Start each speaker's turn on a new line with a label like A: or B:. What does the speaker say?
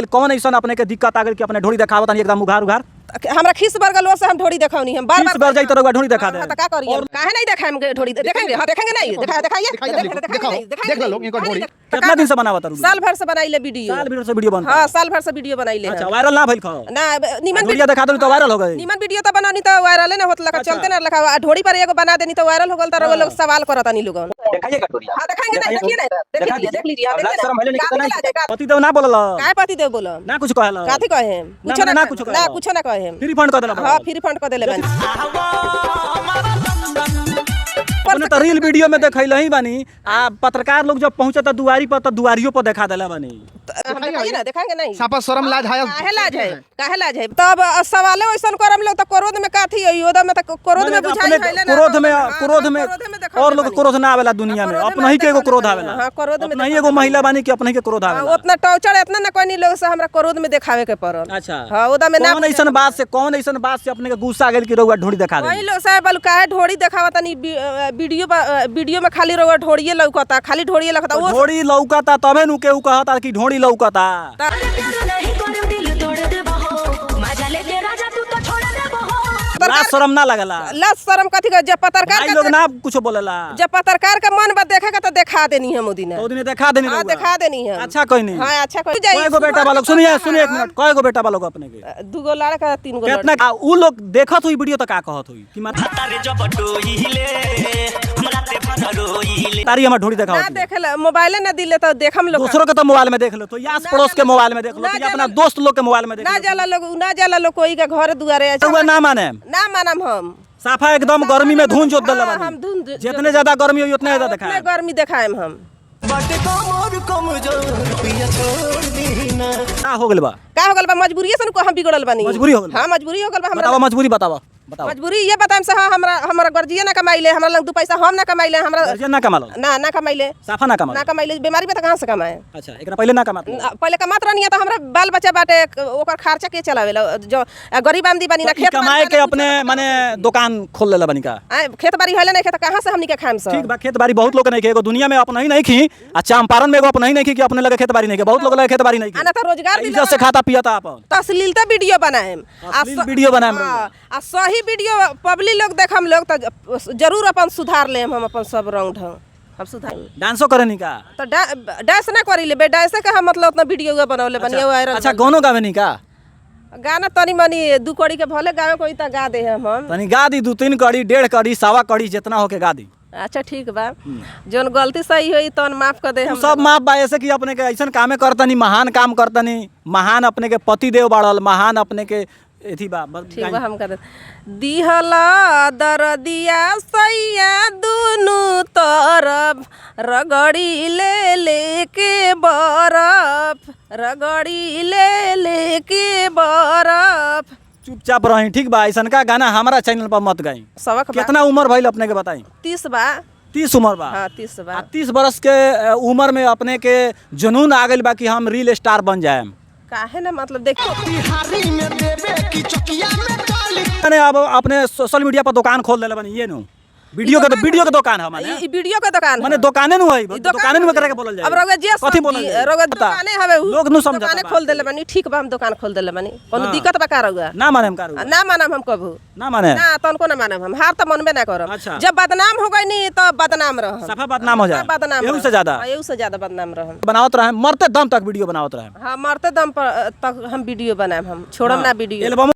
A: कौन ऐसा अपने के दिक्कत आ गइल कि अपने ढोरी देखावत तनी एकदम उघार उघार?
B: हमरा खीस बर गल से हम ढोरी देखौनी, हम बार
A: खीस
B: बार
A: बर जाई तो रउआ ढोरी देखा दे।
B: हाँ, तो का करी? काहे नहीं देखाएम ढोरी? देखेंगे, हां देखेंगे, नहीं देखा, दिखाइए,
C: दिखाओ, देख लो लोग इनका ढोरी।
A: कितना दिन से बनावत रहू?
B: साल भर से बनाइले वीडियो।
A: साल भर से वीडियो बनता?
B: हां, साल भर से वीडियो बनाइले।
A: अच्छा, वायरल ना भइल खो?
B: ना, निमन
A: ढोरिया देखा देलू तो वायरल हो गई?
B: निमन वीडियो तो बनानी तो वायरल ना होत लखा, चलते ना लखा। आ ढोरी पर एगो बना देनी तो वायरल हो गल, तो रउआ लोग सवाल करत नहीं लोगन।
A: देखाइएगा ढोरिया।
B: हां, देखाएंगे, नहीं देखिए, नहीं देख लीजिए, देख लीजिए, हां, देखिए
A: शर्म भइले नहीं?
B: ना,
A: कितना
B: का
A: पति देव ना बोलल?
B: काहे पति देव बोलो?
A: ना कुछ कहल?
B: काथी कहे? कुछो
A: ना,
B: ना,
A: ना कुछो
B: ना
A: कहे।
B: कुछो ना कहे।
A: फ्री फंड कर देला?
B: हां, फ्री फंड कर देले बानी।
A: अपने तो रील वीडियो में देखैले ही बानी, आ पत्रकार लोग जब पहुंचता दुआरी पर तो दुआरियों पर देखा देला बानी।
B: हम दिखाइए ना, देखाएंगे नहीं?
C: सापा शर्म लाज हाया।
B: काहे लाज है? काहे लाज है? तब सवाले वैसन करम लोग तो क्रोध में काथी होई, ओदा में तो क्रोध में बुझाई
A: अपने
B: होइले ना।
A: क्रोध में,
B: हाँ,
A: क्रोध में
B: क्रोध में देखावले
A: और लोग
B: बानी।
A: क्रोध ना आवेला दुनिया में,
B: क्रोध में
A: अपना ही के एगो क्रोध
B: देखावले
A: आवेला।
B: बानी। हाँ, क्रोध में
A: अपना ही एगो
B: देखावले।
A: महिला बानी कि अपना ही के क्रोध
B: हाँ,
A: आवेला।
B: उतना टॉर्चर इतना ना कोई लोग से हमरा क्रोध में देखावे के पड़ल।
A: अच्छा।
B: हाँ, ओदा में ना।
A: कौन ऐसन बात से, कौन ऐसन बात से अपने के गुस्सा आ गेल कि रउआ ढोरी देखा
B: वही
A: दे?
B: लोग साहब बोल काहे ढोरी देखावा तनी वीडियो वीडियो में खाली रउआ ढोरिए लौकता, खाली ढोरिए लौकता वो।
A: ढोरी लौकता तबे नु केहू कहता कि ढोरी लौकता। लाज शर्म ना लगला?
B: लाज शर्म कथी के? जब पत्रकार
A: भाई
B: के
A: लोग ना कुछ बोलेला?
B: जब पत्रकार के मन बा देखे के तो देखा देनी हम ओदिना।
A: तो दिने देखा देनी
B: हाँ,
A: रउआ?
B: देखा देनी हम।
A: अच्छा, कोई नहीं।
B: हाँ, अच्छा, कोई
A: कय गो बेटा बालोग? सुनिए, सुनिए एक मिनट, कय गो बेटा बालोग अपने के?
B: दूगो लड़का, तीन गो लड़की।
A: कितना आ उ लोग देखत हुई वीडियो तो का कहत हुई कि मार तारी हमर ढोरी
B: ना
A: देखावत?
B: देखेला, मोबाइले ना दिले तो देखम लोग।
A: दूसरों के तो मोबाइल में देख लो तो, या पड़ोस के मोबाइल में देख लो
B: ना
A: तो, या अपना
B: जाला-
A: दोस्त लोग के मोबाइल में देख
B: ना
A: लो।
B: जाला लोग, ना जाला लोग कोई के घर दुआरे।
A: रउआ ना माने?
B: ना मानम हम।
A: साफा एकदम गर्मी में धुन जोत देले
B: हाँ,
A: बानी।
B: हम धुन
A: जितने ज्यादा गर्मी होई उतने ज्यादा
B: उतने
A: देखाए।
B: गर्मी देखाएम हम।
A: का हो गेल बा?
B: का हो गल बा? मजबूरी से हम बिगड़ल बानी।
A: मजबूरी हो गइल बा?
B: हाँ, मजबूरी हो गल बा हमरा।
A: बतावा, मजबूरी बतावा, बतावा।
B: मजबूरी ये बताएम से हाँ, हमरा हमरा गर्जिया ना कमाइले, हमरा लग दू पैसा हम ना कमाइले, हमरा
A: गार्जियन ना कमालो?
B: ना, ना कमाइले।
A: साफा ना कमालो?
B: ना कमाइले। बीमारी में तो कहाँ से कमाए?
A: अच्छा, एकरा पहले ना कमात?
B: ना, पहले कमात रहनी तो हमरा बाल बच्चा बाटे, ओकर खर्चा के चलावेला? जो गरीब आदमी बानी ना,
A: तो ई
B: खेत बाड़ी
A: कमाए के
B: बानी,
A: अपने माने दुकान खोल लेला बानी का?
B: आए, खेत बाड़ी होले नहीं, खेत कहाँ से हमनी के खाएम सब?
A: ठीक बा, खेत बाड़ी बहुत लोग के नहीं के, एगो दुनिया में अपना ही नहीं खी आ चंपारण में एगो अपना ही नहीं खी कि अपने लगे खेत बाड़ी नहीं के, बहुत लोग लगे खेत बाड़ी नहीं
B: आ ना
A: के।
B: तो रोजगार दिला।
A: इज्जत से खाता पियता अपन।
B: तस्लीलता वीडियो बनाएम आ
A: अश्लील वीडियो बनाएम।
B: हाँ, आ सही वीडियो पब्लिक लोग देखम लोग तो जरूर अपन सुधार लेम हम, अपन सब रंग ढंग हम सुधार।
A: डांसो करे नी का?
B: तो डांस ना करी ले बे, डांस के हम मतलब उतना वीडियो बनौले बनिए वायरल।
A: अच्छा, गानो गावे नी का?
B: गाना तनी मनी दू कड़ी के भले गावे कोई तो गा दे हम।
A: तनी गा दी, दू तीन कड़ी, डेढ़ कड़ी, सवा कड़ी, जितना होके गा दी।
B: अच्छा, ठीक बा, जोन गलती सही होई तोन माफ कर दे
A: उ
B: हम।
A: सब माफ बा, ऐसे कि अपने के ऐसन कामे करतनी, महान काम करतनी, महान अपने के पति देव बाड़ल, महान अपने के एथी बा
B: ठीक बा, हम कर दे। दिहला दरदिया सैया दुनु तरफ, रगड़ी ले लेके बरफ, रगड़ी ले लेके बरफ।
A: चुपचाप रही, ठीक बा? ऐसन का गाना हमारा चैनल पर मत गाई।
B: सबक बा।
A: कितना उम्र भइल अपने के बताई?
B: 30 बा।
A: 30 उम्र बा?
B: हाँ, 30 बा।
A: आ 30 बरस के उम्र में अपने के जुनून आ गइल बा कि हम रील स्टार बन जाएम?
B: काहे ना, मतलब देखो।
A: मैंने अब अपने सोशल मीडिया पर दुकान खोल देले बानी, ये नु वीडियो के, वीडियो के दुकान है माने?
B: ई वीडियो के दुकान
A: माने
B: है।
A: दुकाने नु है?
B: ई
A: दुकाने नु करे के बोलल जाए?
B: अब रउआ जे
A: कथी बोलल जाए?
B: रउआ
A: बता।
B: दुकाने हवे उ।
A: लोग नु समझता
B: दुकाने
A: बात।
B: खोल देले बानी, ठीक बा, हम दुकान खोल देले बानी, कोनो
A: हाँ।
B: दिक्कत बा का रउआ?
A: ना माने हम कारू?
B: ना मानम हम कभू।
A: ना माने?
B: ना, तनको ना मानम हम, हार तो मनबे ना करम।
A: अच्छा।
B: जब बदनाम हो गई नी तो बदनाम रहम।
A: सफा बदनाम हो जाए।
B: सब बदनाम
A: एहू
B: रहम।
A: से ज्यादा?
B: हाँ, एहू से ज्यादा बदनाम रहम।
A: बनावत रहे, मरते दम तक वीडियो बनावत रहे?
B: हाँ, मरते दम पर तक हम वीडियो बनाएम, हम छोड़म ना वीडियो।
A: एल्बम।